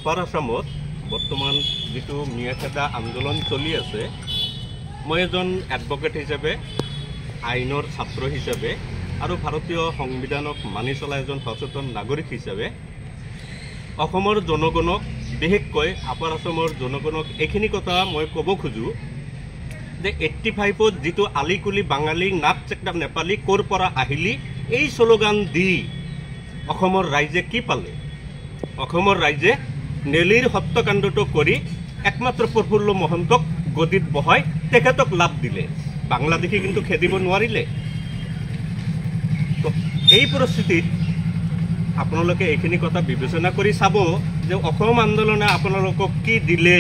Upper আছামত বৰ্তমান যিটো মিয়া খেদা আন্দোলন চলি আছে, মই এজন এডভকেট হিচাপে, আইনৰ ছাত্ৰ হিচাপে আৰু ভাৰতীয় সংবিধানক মানি চলা এজন সচেতন নাগৰিক হিচাপে অসমৰ জনগণক, বিশেষকৈ আপাৰ আছামৰ জনগণক এইখিনি কথা মই ক'ব খোজোঁ যে 85ত যিটো আলিকুলি বাঙালী নাক চেকটা নেপালী ক'ৰ পৰা আহিলি এই শ্লোগান দি অসমৰ ৰাইজে কি পালে? অসমৰ ৰাইজে নেলিৰ হত্যাকাণ্ডটো কৰি একমাত্ৰ প্ৰফুল্ল মহন্তক গদিত বহাই তেখেতক লাভ দিলে, বাংলাদেশী কিন্তু খেদিব নোৱাৰিলে। তো এই পৰিস্থিতিত আপোনালোকে এইখিনি কথা বিবেচনা কৰি চাব যে অসম আন্দোলনে আপোনালোকক কি দিলে।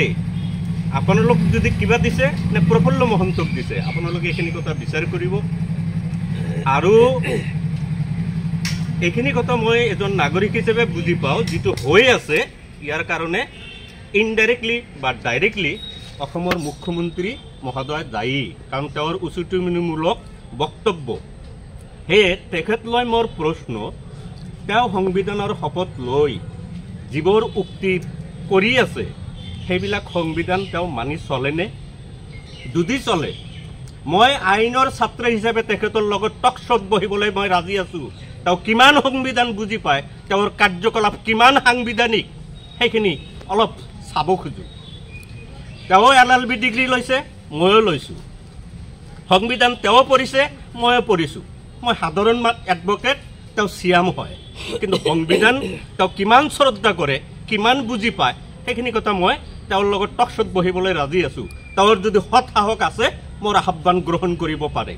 আপোনালোক যদি কিবা দিছে নে প্ৰফুল্ল মহন্তক দিছে, আপোনালোকে এইখিনি কথা বিচাৰ কৰিব। আৰু এইখিনি কথা মই এজন নাগৰিক হিচাপে বুজি পাওঁ, যিটো হৈ আছে ইয়াৰ কাৰণে ইনডাইৰেক্টলি বা ডাইৰেক্টলি অসমৰ মুখ্যমন্ত্ৰী মহোদয় দায়ী, কাৰণ তেওঁৰ উচুতনিমূলক বক্তব্য। সেয়ে তেখেতলৈ মোৰ প্ৰশ্ন, তেওঁ সংবিধানৰ শপত লৈ যিবোৰ উক্তি কৰি আছে সেইবিলাক সংবিধান তেওঁ মানি চলেনে? যদি চলে, মই আইনৰ ছাত্ৰ হিচাপে তেখেতৰ লগত টকশ্বত বহিবলৈ মই ৰাজি আছোঁ। তেওঁ কিমান সংবিধান বুজি পায়, তেওঁৰ কাৰ্যকলাপ কিমান সাংবিধানিক, সেইখিনি অলপ চাব খোজোঁ। তেওঁ LLB degree লৈছে, ময়ো লৈছোঁ। সংবিধান তেওঁ পঢ়িছে, ময়ো পঢ়িছোঁ। মই সাধাৰণ এডভকেট, তেওঁ চিয়াম হয়, কিন্তু সংবিধান তেওঁ কিমান শ্ৰদ্ধা কৰে, কিমান বুজি পায়, সেইখিনি কথা মই তেওঁৰ লগত টকশ্বত বহিবলৈ ৰাজি আছোঁ। তেওঁৰ যদি সৎ সাহস আছে, মোৰ আহ্বান গ্ৰহণ কৰিব পাৰে।